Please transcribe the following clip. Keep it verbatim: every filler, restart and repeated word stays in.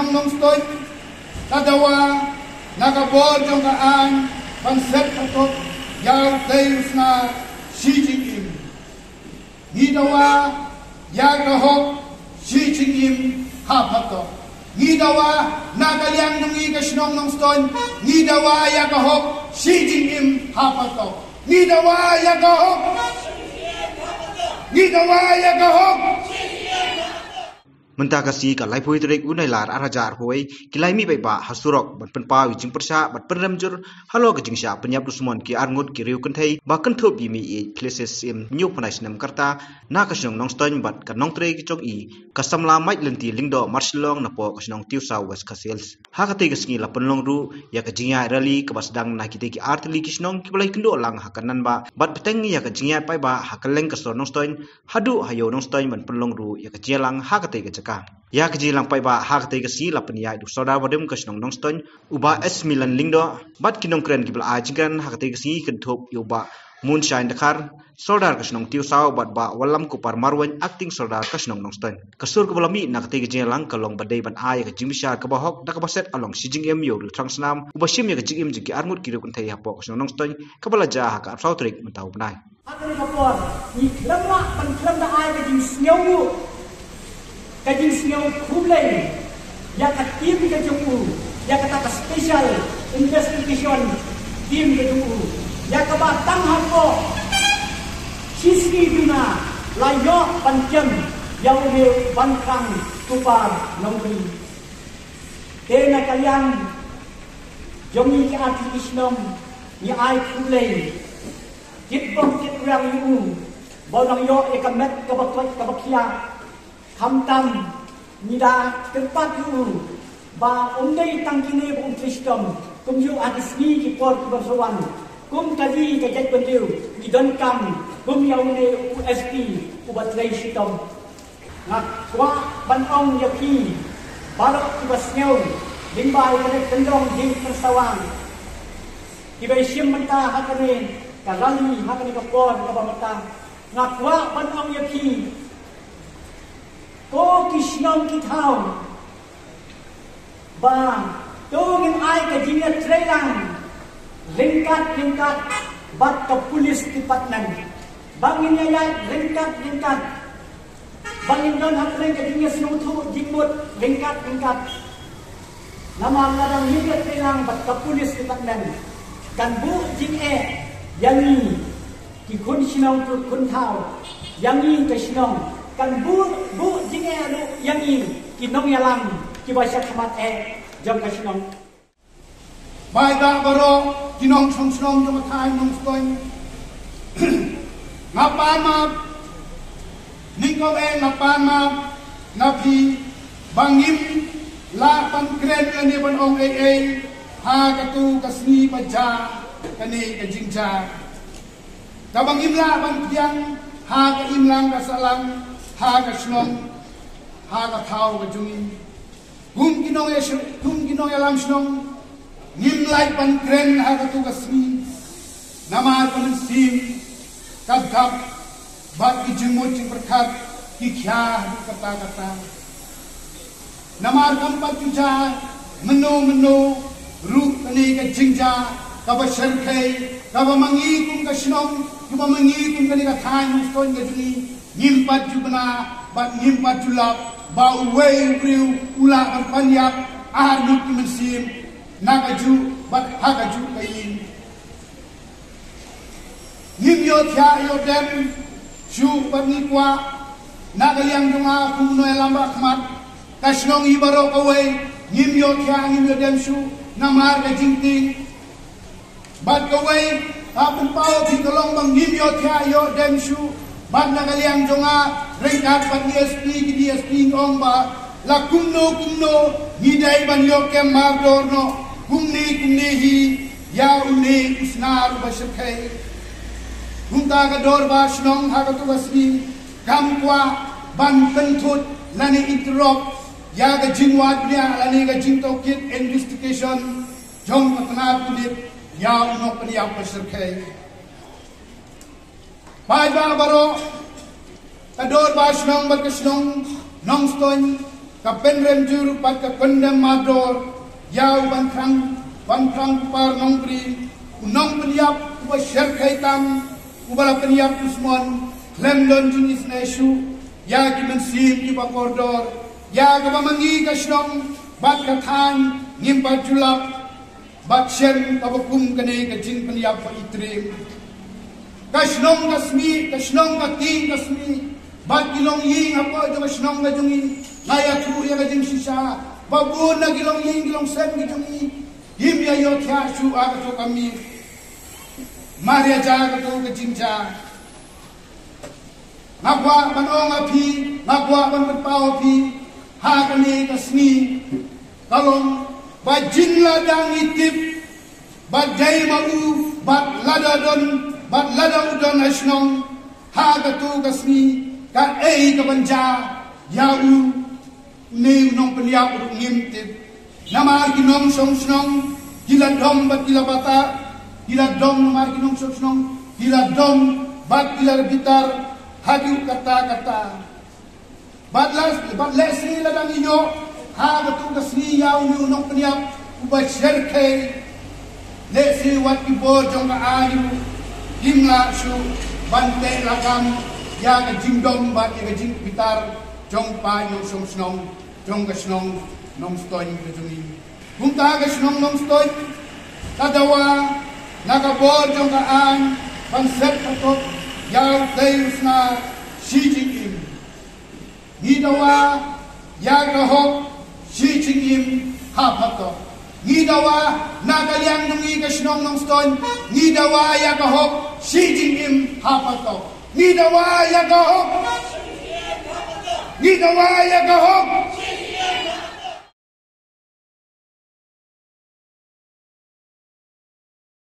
Nongstoiñ, ka dawa na ka bor jong ka aiñ ban set hatok ïa u tei u snar shi jingim. Ngi dawa ïa ka hok shi jingim ha phatok. Ngi dawa na ka liang jong ngi ka shnong Nongstoiñ, ngi dawa ïa ka hok shi jingim ha phatok. Ngi dawa ïa ka hok. Ngi dawa ïa ka hok. Mynta ka sngi ka laiphew tarik u Nailar arhajar arphew wei, ki lai mih paidbah ha surok ban pynpaw ïa jingpyrshah bad pynrem jur halor ka jingshah pynïap dusmon ki arngut ki riew kynthei ba kynthup ïa i Mei Ïeit Khlieses Syiem, hynñiew phew lai snem ka rta, na ka shnong Nongstoiñ bad ka nongtrei ka jong i, ka samla Maitlynti Lyngdoh Marshillong napoh ka shnong Tiehsaw, West Khasi Hills. Ha katei ka sngi la pynlong ruh ïa ka jingïaid rally kaba sdang na kitei ki ar tylli ki shnong kiba la ïakynduh lang ha ka Nanbah bad bteng ïa ka jingïaid paidbah ha kylleng ka sor Nongstoiñ haduh ha Ïew Nongstoiñ ban pynlong ruh ïa ka jingïalang ha katei ka jaka. Ïa ka jingïalang paidbah ha katei ka sngi la pynïaid da u Sordar Barim ka shnong Nongstoiñ, u Bah S Milan Lyngdoh bad ki nongkren kiba la ai jingkren ha katei ka sngi kynthup ïa u Bah Moonshine Dkhar, Sordar ka shnong Tiehsaw, bad Bah Wallamkupar Marwein, Acting Sordar ka shnong Nongstoiñ. Ka sur kaba la mih na katei ka jingïalang ka long ba dei ban ai ïa ka jingbishar kaba hok da kaba set halor shi jingim ïa u riewthrang snam uba shim ïa ka jingim jong ki arngut ki riew kynthei hapoh ka shnong Nongstoiñ, kaba la jia ha ka arphew tarik mynta u bnai. Ha kane ka por ngi khlem lah ban khlem da ai ka jingsngewnguh, ka jingsngew khublei ïa ka team ka jong u, ïa kata ka special investigation team ka jong u, ïa kaba tang hapoh shi sngi duna la ïoh ban kem ïa une u Bankhrang Kupar Nongri. Te na ka liang jong ngi ki artylli ki shnong ngi ai khublei kitbok kitrwiang ïa u ba u dang ïoh ïa ka met kaba koit kaba khiah. Khamtam ngi da kyrpad ïa u ba um dei tang kine ba un trei shitom, kumjuh ha ki sngi ki por kiban sa wan, kum ka ri ka jaitbynriew ngi donkam kum ïa une u S P uba trei shitom. Nga kwah ban ong ïa phi baroh kiba sngew lyngba ïa kane ka kyndong jingpynsawang kiba shim mynta ha kane ka rally ha kane ka por kaba mynta. Nga kwah ban ong ïa phi, ko ki shnong ki thaw, ba to ngin ai ka jingïatreilang ryngkat ryngkat bad ka police department. Ba ngin ïaid ryngkat ryngkat, ba ngin don ha pdeng ka jingïasngewthuh jingmut ryngkat ryngkat. Namar lada ngim ïatreilang bad ka police department, kan buh jingeh ïa ngi ki khun shnong ki khun thaw, ïa ngi ka shnong, kan buh, buh jingeh ruh ïa ngi ki nongïalam kiba sha khmat eh jong ka shnong. Paidbah baroh ki nongshong shnong jong ka thaiñ Nongstoiñ, nga pan map, nyngkong eh nga pan map na phi ba ngim lah ban kren lane ban ong ei ei ha katu ka sngi ba jia kane ka jingjia. Kaba ngim lah ban pdiang ha ka imlang ka sahlang, ha ka shnong, ha ka thaw ka jong ngi. Kum ki nongïa-, kum ki nongïalam shnong, ngim lah ban kren ha katu ka sngi. Namar ka mynsiem ka dap bad ki jingmut jingpyrkhat ki khia haduh katta katta. Namar kam pat ju jia mynno mynno ruh kane ka jingjia kaba shyrkhei, kaba ma ngi kum ka shnong, kaba ma ngi kum kane ka thaiñ Nongstoiñ ka jong ngi, ngim pat ju bna bad ngim pat ju lap ba uwei u briew u lah ban pynïap ar ngut ki mynsiem na kajuh bad ha kajuh ka ïing. Ngim ïohthiah ïoh dem shuh bad ngi kwah na ka liang jong nga kum u nongïalam ba khmat ka shnong hi baroh kawei, ngim ïohthiah ngim ïoh dem shuh namar ka jingtieng. Bad kawei, ha pynpaw phi ka long ba ngim ïohthiah ïoh dem shuh bad na ka liang jong nga ryngkat bad ki S P ki D S P ngi ong ba la kumno kumno ngi dei ban ïoh kem mardor noh kumne kumne hi ïa une u snar uba shyrkhei. Kumta ka dorbar shnong ha katu ka sngi kam kwah ban pynthut lane interrupt ïa ka jingwad bniah lane ka jingtohkit investigation jong ka tnat pulit ïa u nongpynïap ba shyrkhei. Paidbah baroh, ka dorbar shnong bad ka shnong Nongstoiñ, Ka pynrem jur bad ka pyndem mardor ïa u Banphrang, Banphrang Kupar Nongbri, u nongpynïap uba shyrkhei tam, uba la pynïap dusmon khlem don jingisynei shuh ïa ki mynsiem kiba kordor. Ïa kaba ma ngi ka shnong bad ka thaiñ ngim pat ju lap bad shem kaba kum kane ka jingpynïap ba itriem. Ka shnong ka smiej, ka shnong ka tieng ka smiej, bad ki longïing hapoh jong ka shnong ka jong ngi. Nga ïathuh ïa ka jingshisha ba bun na ki longïing ki longsem ki jong ngi, ngim ïa ïohthiah shuh ha kato ka miet. Mar ïa jia kato ka jingjia, nga kwah ban ong ha phi, nga kwah ban pynpaw ha phi, ha kane ka sngi ka long ba jin lada ngi tip ba dei ma u, bad lada don, bad lada u don ha shnong, ha kato ka sngi kaei kaban jia ïa u, une u nongpynïap ruh ngim tip. Namar ki nongshong shnong ki la dom bad ki la batai, ki la dom, namar ki nongshong shnong ki la dom bad ki la bitar haduh katta katta. Bad la, bad lehse lada ngi ïoh ha kato ka sngi ïa une u nongpynïap uba shyrkhei, lehse wat ki bor jong ka aiñ ruh kim lah shuh ban teh lakam ïa ka jingdom bad ïa ka jingbitar jong paid nongshong shnong jong ka shnong Nongstoiñ ka jong ngi. Kumta ka shnong Nongstoiñ ka dawa na ka bor jong ka aiñ ban set phatok ïa u tei u snar shi jingim. Ngi dawa ïa ka hok shi jingim ha phatok. Ngi dawa na ka liang jong ngi ka shnong Nongstoiñ, ngi dawa ïa ka hok shi jingim ha phatok. Ngi dawa ïa ka hok. Ngi dawa ïa ka hok.